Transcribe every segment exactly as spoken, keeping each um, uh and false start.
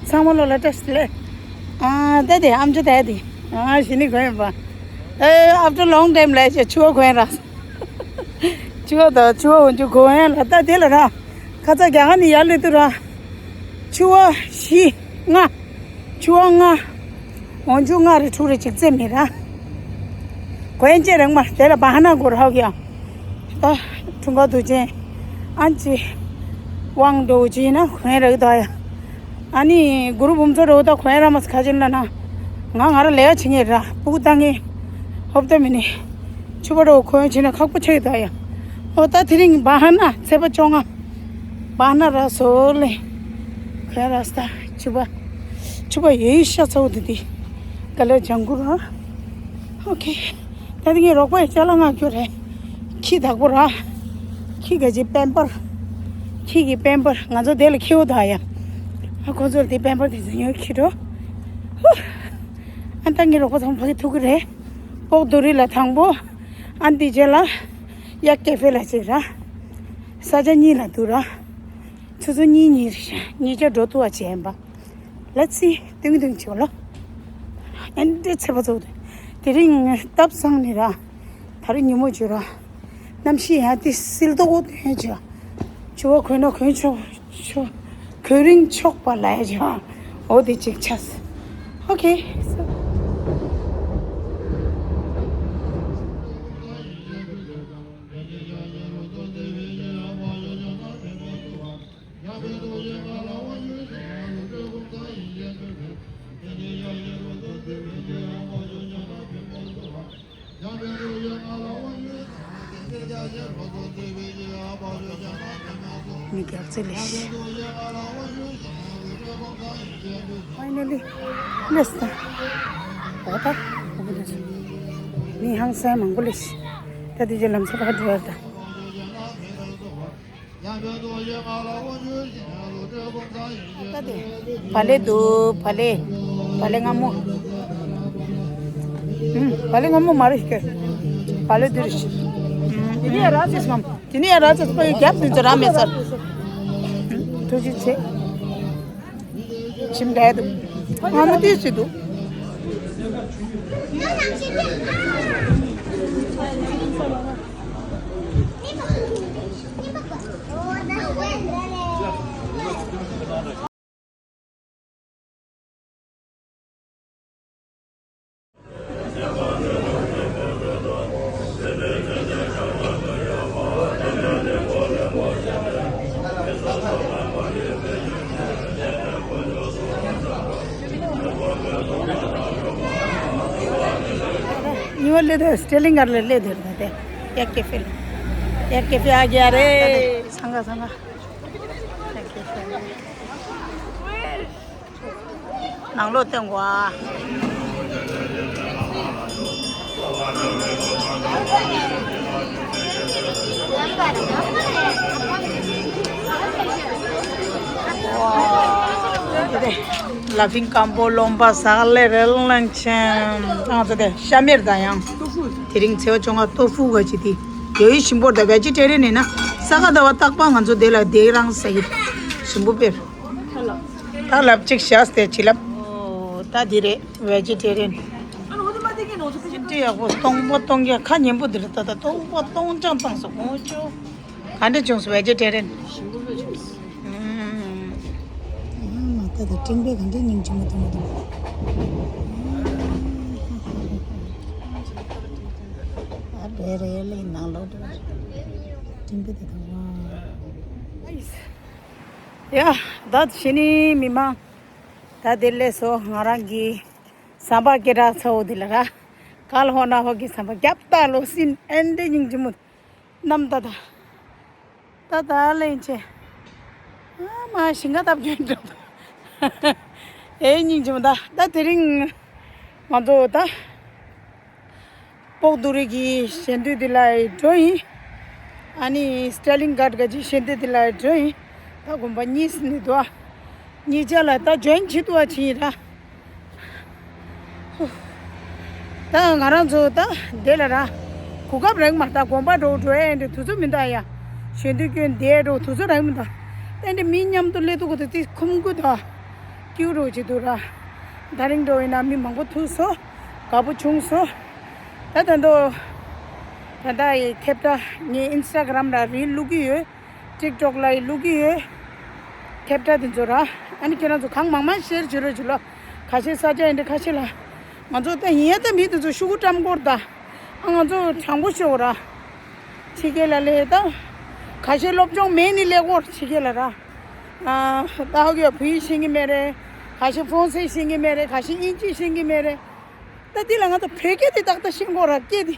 ཚང་མ་ལོ་ལ་བཀྲ་ཤིས་བདེ་ལེགས། ཨ་ད་དེ་ཨམ་ཅོག་དེ་དེ། ཨ་གཞི་ནས་གོན་ཡིན་པ། ཨེ་after long time ལས་ཆེ་ཆུ་བ་གོན་ར། ཆུ་བ་དང་ཆུ་བ་འོན་ཆུ་གོན་ཡ་ལ་ད་དེ་ལ་ར། ཁ་ཚ་རྒྱ་གར་ནས་ཡར་སླེབས་དུས་ར། ཆུ་བ་བཞི་ལྔ། ཆུ་བ་ལྔ། འོན་ཆུ་ལྔ་རེ་དྲུག་རེ་ཅིག་རྩེ་མེད་ར། གོན་ཅེ་རང་མ་དེ་ལ་བ་ཧ་ན་གོ་ར་ཧོ་གི་ཡ། ད་འཁྲུངས་སྐར་དུས་ཆེན་ཨན་ཅི་དབང་འགྲོ་ཅི་ན་གོན་ར་གི་ད་ཡ། ཨ་ནི་གུ་རུ་བུམ་ཚོ་རོ་ད་གོན་ར་མ་ཁ་ཅན་ལ་ན། ང་ང་ར་ལས་ཡ་ཆི་ངེ་ར་སྤུ་གུ་ཏང་ངེ་ཧོབ་ཏ་མི་ནི་ཆུ་བ་རོ་གོན་ཆི་ན་ཁག་པོ་ཆེ་ད་ཡ། ཨོ་ད་དེ་རིང་བ་ཧ་ན་ཚེས་པ་བཅོ་ལྔ། བ་ཧ་ན་ར་སོ་ལེ་གོན་ར་སྟ་ཆུ་བ་ཆུ་བ་ཡེ་ཤ་ཚ་བོ་དེ་དེ་ག་ལེ་ཇང་གུ་ར། ཨོ་ཁེ། ད་དེ་ངའི་རོགས་པ་ཡི་ཅ་ལག་ང་སྐྱོ་རེད། ཁྱི་བདག་པོ་ར། ཁྱི་ག་ཅི་པེམ་པར། ཁྱི་གི་པེམ་པར་ང་ཚོ་དེ་ལ་ཁྱེའུ་ད་ཡ། ཨ་ཁོ་ཚོར་དེ་པེམ་པར་དེ་ཟ་ཉོ་ཁྱི་འགྲོ། ཧུ། ཨ་ད་ངའི་རོགས་པ་ཚང་ཕ་གི་ཐུག་གི་རེད། ལྐོག་རྡོ་རི་ལ་དང་པོ། ཨ་འདི་རྗེས་ལ། ཡ་ཀེ་ཧྥེ་ལ་ཅིག་ར། ས་ཆ་གཉིས་ལ་འདུག་ར། ཆུ་ཚོད་གཉིས་གཉིས་རེད་ཤག་གཉིས་ཆ་འགྲོ་ཐུབ་པ་བྱས་ཡིན་པ། Let's see ཏུང་ཏུང་ཆོག་ལོ། ཨན་ཏེ་ཚེ་པ་ཚོ། དེ་རིང་སྟབས་བཟང་ནི་ར། ད་རིང་ཉིན་མོ་བྱོས་ར། གནམ་གཤིས་ཡང་ཏི་སིལ་ཏོག་ཏོ་ཡོད་ཅོ། ཆུ་བ་གོན་ན་གོན་ཆོག་ཆོག་གོས་རིན་ཆོག་པ་ལ་ཡ་ཅོ། འོ་དེ་ཅིག་ཆགས། Okay. མི་རྒྱག་ཚེ་ལས། Finally ལས་ད། འོ་ད། འོ་ད། མི་ཧང་སང་མང་པོ་ལས། ད་དེ་ཚོ་ལམ་སང་ཕར་འགྲོ་ཡ་ད། ད་དེ། བ་ལེ་འདུག་བ་ལེ། བ་ལེ་སྔ་མོ། ཨུམ། བ་ལེ་སྔ་མོ་མ་རེད་ཤག་བ་ལེ་འདི་རེད་ཤག་དེ་ནས་ཡ་ར་ཙེ་སྔ་མོ། དེ་ནས་ཡ་ར་ཙེ་པ་ཡི་རྒྱབ་ནས་ཙེ་ར་མེད་ཚར། ཐུགས་རྗེ་ཆེ། ཁྱིམ་འདྲ་འདུག་སྔ་མོ་དུས་སུ་འདུག་ཉི་མ་སླེབས་དུས་སི་ཊེ་ལིང་གར་ལ་སླེབས་དུས་ད་དེ་ཡ་ཀེ་ཧྥེ་ལ། ཡ་ཀེ་ཧྥེ་ཨ་གི་ཡ་རེད། སང་ག་སང་ག་ཡ་ཀེ་ཧྥེ། ནང་ལོགས་སྟོན་གོ་ཨ། ལ་ཕིང་སྐམ་པོ་རློན་པ་ཟ་ལེ་རེ་ལང་ཆེན། ང་ཚོ་དེ་ཤ་མེར་དང་ཡང་། དེ་རིང་ཚེས་པ་བཅོ་ལྔ་ཏོ་ཧྥུ་ག་ཅི་དེ། ཡོ་ཡི་ཞིམ་པོ་དང་བེ་ཇི་ཊེ་རི་ཡན་ཡིན་ན། ས་ག་ཟླ་བ་རྟག་པར་ང་ཚོ་དེ་ལ་དེ་རང་ཟ་གི་ཞིམ་པོ་དཔེར། ད་ལབ་ཅིག་བཞག་སྟེ་ཅི་ལབ། ཨོ་ད་འདི་རེད་བེ་ཇི་ཊེ་རི་ཡན། ཅི་འདྲ་ཡག་པོ་སྟོང་པ་སྟོང་རྒྱ་ཁ་ཉན་པོ་འདི་རེད་ད་ད་སྟོང་པ་སྟོང་རྐྱང་བཏང་སོང་ངོ་ཅོ། ག་འདྲ་བྱུང་སོང་བེ་ཇི་ཊེ་རི་ཡན། ཨ་མ་ད་ད་ཀྲིང་པེ་ག་འདྲ་སྙིང་རྗེ་མོ་འདུག་མ་འདུག་ཨ་འདྲ་རེད་ལེ་ནང་ལོགས་འདྲ་ཀྲིང་པེ་ད་ད་ཝ། ཡ། ད་ཕྱི་ནི་མི་མང་། ད་དེ་ལས་སོ་ང་རང་གི་ཟམ་པ་སྐད་གྲགས་ཚ་བོ་དེ་ལ་ར། གལ་ཧོ་ན་ཧོ་གི་ཟམ་པ་རྒྱབ་ཏ་ལོ་སིན་ཨན་ཏེ་སྙིང་རྗེ་མོ། ནམ་ད་ད། ད་ད་ལེན་ཆེ། ཨ་མ་ཞིང་ཁ་བཏབ་རྒྱུ་འགྲོ། ཨེ་སྙིང་རྗེ་མོ་ད་ད་དེ་རིང་། ང་ཚོ་ད། སྤོག་རྡོ་རི་གི་ཞལ་འདོན་དེ་ལ་འགྲོ་ཡིན། ཨ་ནི་སི་ཊེ་ལིང་གྷཊ་ག་ཅིག་ཞལ་འདོན་དེ་ལ་འགྲོ་ཡིན། ད་དགོན་པ་གཉིས་ནི་འདུག་ཨ། གཉིས་ཆ་ལ་ད་འཇོན་བྱེད་ཐུབ་པ་ཅིག་ཡིན་ར། ད་ང་རང་ཚོ་ད་དེ་ལ་ར། གོ་སྐབས་རག་མ་ད་དགོན་པ་འགྲོ་འགྲོ་ཨེ་འདྲ་དུས་ཚོད་མི་འདུག་ཡ། ཞལ་འདོན་སྐྱོན་དེ་འགྲོ་དུས་ཚོད་རག་མི་འདུག་ཨེ་འདྲ་མི་མཉམ་དུ་སླེབས་ཐུབ་གོ་ད་དེ་ཁོམ་གོ་ད། སྐྱིད་རོགས་བྱེད་འདུག་ར། ད་རིང་འགྲོ་ཡིན་ན་མི་མང་པོ་ཐུག་སོང་། དགའ་པོ་བྱུང་སོང་། ད་ད་འདོ། ད་ད་ཡི་ཁྱབ་བསྒྲགས་ངས་ཨིན་སི་ཊ་གྷ་རམ་ལ་རིལ་བླུག་གི་ཡོད། ཊིག་ཊོག་ལ་ཡི་བླུག་གི་ཡོད། ཁྱབ་བསྒྲགས་དེ་ཚོ་ར། ཨ་ནི་ཁྱེད་རང་ཚོ་གང་མང་མང་ཤེར་བྱེད་རོགས་བྱེད་ལོ། ཁ་ཤས་ས་ཆ་ཡིན་འདྲ་ཁ་ཤས་ལ། ང་ཚོ་ད་ཡིན་ཡ་ད་མི་དེ་ཚོ་ཤུ་གུ་བཀྲམ་སྐོར་ད། ཨ་ང་ཚོ་དྲང་པོ་ཤོད་ར། ཕྱི་རྒྱལ་ལ་སླེབས་ད། ཁ་ཤས་སློབ་སྦྱོང་མེད་ནི་སླེབས་སྐོར་ཕྱི་རྒྱལ་ལ་ར། ཨ་ད་ཧོ་གི་བོད་ཡིག་ཤེས་ཀྱི་མེད་རེད། ཁ་ཤས་ཧྥོན་སེ་ཤེས་ཀྱི་མེད་རེད། ཁ་ཤས་དབྱིན་ཇི་ཤེས་ཀྱི་མེད་རེད། ད་དེ་ལ་ང་ཚོ་བོད་སྐད་དེ་ཏག་ཏག་ཤེས་དགོས་ར། སྐད་དེ།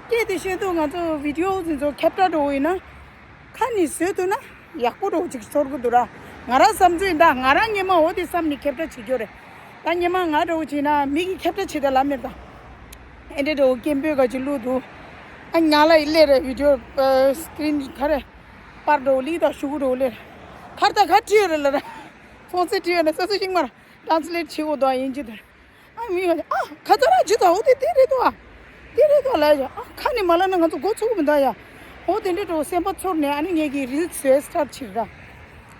སྐད་དེ་ཤེས་དུས་ང་ཚོ་བི་ཌི་ཡོ་དེ་ཚོ་ཁྱབ་བསྒྲགས་འགྲོ་བ་ཡིན་ན། ཁ་ནས་བཟོས་ཐུབ་ན་ཡག་པོ་འགྲོ་ཅིག་ཚོར་གི་འདུག་ར། ང་རང་བསམ་ཚུལ་ཡིན་ད། ང་རང་སྔོན་མ་འོ་དེ་བསམ་ནས་ཁྱབ་བསྒྲགས་བྱེད་རྒྱུ་རེད། ད་སྔོན་མ་ང་འདྲ་བོ་བྱས་ན་མི་གིས་ཁྱབ་བསྒྲགས་བྱེད་ད་ལབ་མེད་ད། ཨེ་འདྲ་འདྲ་བོ་སྐད་འབོད་ག་ཅིག་བླུགས་འདུག་ཨ་ཉག་ལ་ཡི་སླེབས་རེད། བི་ཌི་ཡོ་སི་ཀི་རིན་ག་རེ་པར་འདྲ་བོ་ལི་དང་ཤུ་གུ་འདྲ་བོ་སླེབས་རེད། ཁར་ད་ག་བྲིས་ཡོད་རེད་ལ་ར། ཧྥོན་སེ་བྲིས་ཡོད་ན་སོ་སོ་ཤིང་མར་ཊ་རན་སི་ལེ་ཊི་བྱེད་དགོས་འདུག་ཨ་ཡིན་གཅིག་དེར། ཨ་མི་ཡོང་ཨ་ཁ་ཚ་ར་ཇི་ད་འོ་དེ་དེ་རེད་དོ། ཨ་དེ་རེད་དོ་ལ་ཡ། ཨ་ཁ་ནས་མ་ལབ་ན་ང་ཚོ་འགོ་ཚུགས་མི་འདུག་ཡ། འོ་དེ་འདྲའི་འགྲོ་སེམས་པ་ཚོར་ནས་ཨ་ནི་ངེད་ཀྱི་རིལ་བཟོས་སི་ཊར་བྱེད་ར།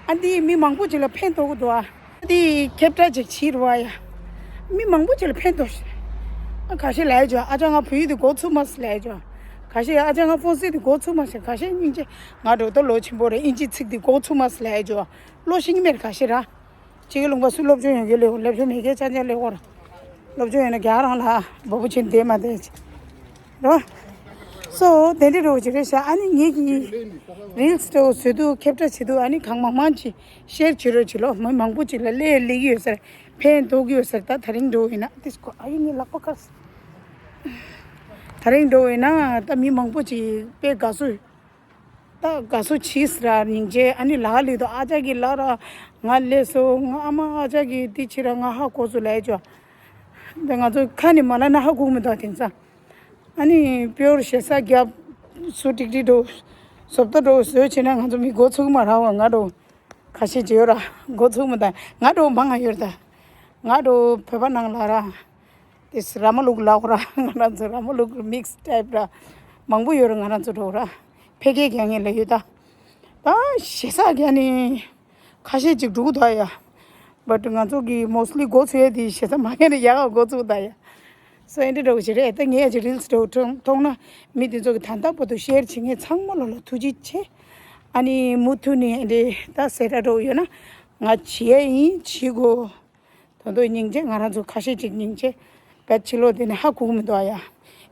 ཨ་འདི་མི་མང་པོ་ཅིག་ལ་ཕན་ཐོགས་གི་འདུག་ཨ་འདི་ཁྱབ་བསྒྲགས་ཅིག་བྱེད་རུ་བ་ཡ། མི་མང་པོ་ཅིག་ལ་ཕན་ཐོགས་ཤག་ཨ་ཁ་ཤས་ལ་ཡ་ཇོ། ཨ་ཅག་ང་བོད་ཡིག་དེ་འགོ་ཚུགས་མ་སི་ལ་ཡ་ཇོ། ཁ་ཤས་ཨ་ཅག་ང་ཧྥོན་སེ་དེ་འགོ་ཚུགས་མ་སི། ཁ་ཤས་སྙིང་རྗེ། ང་འགྲོ་ད་ལོ་ཆེན་པོ་རེད། དབྱིན་ཇིའི་ཚིག་དེ་འགོ་ཚུགས་མ་སི་ལ་ཡ་ཇོ། བློ་ཤེས་ཀྱི་མེད་རེད་ཁ་ཤས་ར། ཕྱི་རྒྱལ་ལུང་པ་སུ་སློབ་སྦྱོང་ཡོད་མཁན་སླེབས། སློབ་སྦྱོང་མེད་མཁན་ཆ་ཆ་སླེབས་སྐོར། སློབ་སྦྱོང་ཡོད་ན་རྒྱ་གར་རང་ལ་བ་བུ་ཆེན་བསྡད་མ་བསྡད་ཅིག་རོ། སོ་དེ་འདྲ་འགྲོ་ཅིག་རེད་ཤག་ཨ་ནི་ངེད་ཀྱི་རིལ་སི་འདྲ་བོ་བཟོ་དུས་ཁྱབ་བསྒྲགས་བྱེད་དུས་ཨ་ནི་གང་མང་མང་ཅིག་ཤེར་བྱེད་རོགས་བྱེད་ལོ། མི་མང་པོ་ཅིག་ལ་སླེབས་སླེབས་ཀྱི་ཡོད་ཟེར། ཕན་ཐོགས་ཀྱི་ཡོད་ཟེར། ད་དེ་རིང་འགྲོ་ཡིན་ན་དེ་སྐོར་ཨ་ཡིན་ངའི་ལག་པ་དཀར་སོང་། དེ་རིང་འགྲོ་ཡིན་ན་ད་མི་མང་པོ་ཅིག་དཔེ་དགའ་བསུ། ད་དགའ་བསུ་བྱས་ར་སྙིང་རྗེ། ཨ་ནི་ལ་ལི་དོ་ཨ་ཅག་གི་ལ་ར་ང་སླེབས་སོང་། ང་ཨ་མ་ཨ་ཅག་གི་དེ་ཕྱི་ར་ང་ཧ་གོ་སོང་ལབ་ཡ་ཅོ། ད་ང་ཚོ་ཁ་ནས་མ་ལབ་ན་ཧ་གོ་མི་འདུག་དེང་སང་། ཨ་ནི་པིའོར་ཞེ་ས་རྒྱབ་སུ་ཀྲིག་ཀྲིག་འགྲོ། བཟོ་ལྟ་འགྲོ་བཟོས་བྱས་ན་ང་ཚོ་མི་འགོ་ཚུགས་མ་ར་བ། ང་འགྲོ་ཁ་ཤས་ཅིག་ཡོད་ར་འགོ་ཚུགས་མི་འདུག་ང་འགྲོ་མང་ང་ཡོད་ར་ད། ང་འགྲོ་བོད་པ་ནང་ལ་ར། དེ་ར་མ་ལུག་ལབ་ར། ང་རང་ཚོ་ར་མ་ལུག་མིག་སི་ཊའིབ་ར། མང་པོ་ཡོད་ར། ང་རང་ཚོ་འགྲོ་ར། ཕལ་སྐད་རྒྱག་མཁན་ལ་ཡོད་ད། ད་ཞེ་ས་རྒྱག་ནི་ཁ་ཤས་ཅིག་འགྲོ་གི་འདུག་ཡ། བཊ་ང་ཚོ་གི་མོ་སི་ལི་འགོ་ཚུགས་ཡ་དེ་ཞེ་ས་མ་རྒྱག་ནི་ཡག་ག་འགོ་ཚུགས་ད་ཡ། སོ་ཨེ་འདྲ་འདྲ་བོ་ཞིག་རེད། ད་ངས་ཡ་ཅིག་རིལ་སི་འདྲ་བོ་མཐོང་མཐོང་ན་མི་དེ་ཚོ་གི་ད་ལྟ་བར་དུ་ཤེར་བྱེད་མཁན་ཚང་མ་ལོ་ལ་ཐུགས་རྗེ་ཆེ། ཨ་ནི་མུ་མཐུད་ནས་ཨེ་འདྲ་ད་ཟེར་འདྲ་འདྲ་བོ་ཡོད་ན་ང་བྱེད་ཡ་ཡིན། བྱེད་དགོས། ད་དུང་སྙིང་རྗེ། ང་རང་ཚོ་ཁ་ཤས་ཅིག་སྙིང་རྗེ། བེད་ཕྱི་ལོགས་དེ་ནས་ཧ་གོ་མི་འདུག་ཨ་ཡ།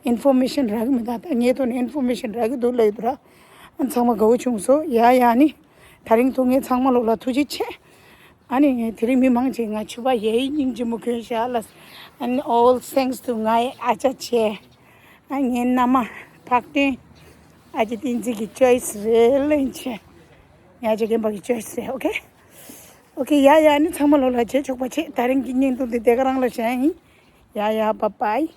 ཨིན་ཕོར་མེ་ཤན་རག་གི་མི་འདུག་ད་ངའི་ཐོག་ནས་ཨིན་ཕོར་མེ་ཤན་རག་གི་འདུག་ལབ་ཡོད་ར། ཨ་ཚང་མ་དགའ་བོ་བྱུང་སོང་ཡ། ཡ་ནི་དེ་རིང་ཐུག་མཁན་ཚང་མ་ལོ་ལ་ཐུགས་རྗེ་ཆེ། ཨ་ནི་དེ་རིང་མི་མང་ཅིག་ང་ཕྱུ་པ་ཡའི་སྙིང་རྗེ་མོ་གྱོན་ཤག་ལ། And all thanks to ངའི་ཨ་ཅག་བྱས། ཨ་ངའི་མནའ་མ་འཕགས་བསྟན་ཨ་ཅེ་བསྟན་འཛིན་གྱི་ཅོའི་སི་རེད་ལེན་ཆེ། ང་ཅེ་རྒན་པ་གི་ཅོའི་སི་རེད། ཨོ་ཁེ། ཨོ་ཁེ་ཡ་ཡ། ཨ་ནི་ཚང་མ་ལོ་ལ་བྱེད་ཆོག་པ་བྱེད། དེ་རིང་གི་བརྙན་ཐུང་འདི་དེ་ག་རང་ལ་བཞག་ཡིན། ཡ་ཡ། བཱའི་བཱའི།